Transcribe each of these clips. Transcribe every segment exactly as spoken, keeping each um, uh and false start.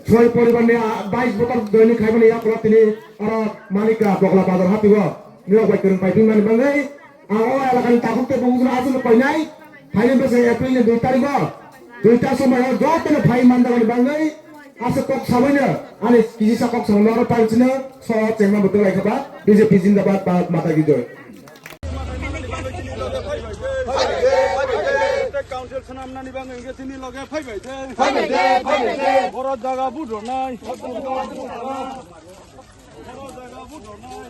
Soi poribar ni, ah, bais botor doini khaimani yakulo tini oro Manika Bogla Bazar hapio nirok bai kwrwng paiphi mani bagwi ang o elakani takhuk tei bumung aswk koinai phaini bwswk April ni dui tarikh o duita somoi o jotono phai manjakmani bagwi aswk kok sabaino ani kisa kok samano oro pansino so chengma bwtwlai khaba B J P zindabad, Bharat Mata ki jai. Council swnamnani bagwi hwnkhe chini loge phaibai de. Phaibai de, phaibai de. Boro jaga budornai. Boro jaga budornai.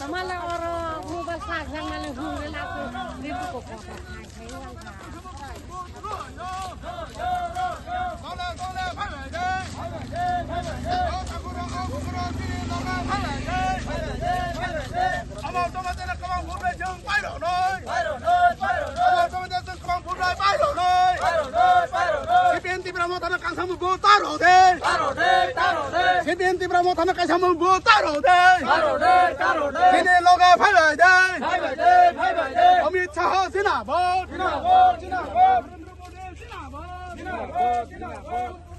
Tamala oro mobile charge nang male hung le laso ribu ko ko khai khai wang kha. C P M Tipra Mothano kaisa mung bo taro de. Taro de, taro de. C P M Tipra Mothano kaisa mung bo taro de. Taro de, taro de. Chini loge phaibai de. Phaibai de, phaibai de. Amit Shah zindabad. Zindabad, zindabad. Narendra Modi zindabad. Zindabad, zindabad.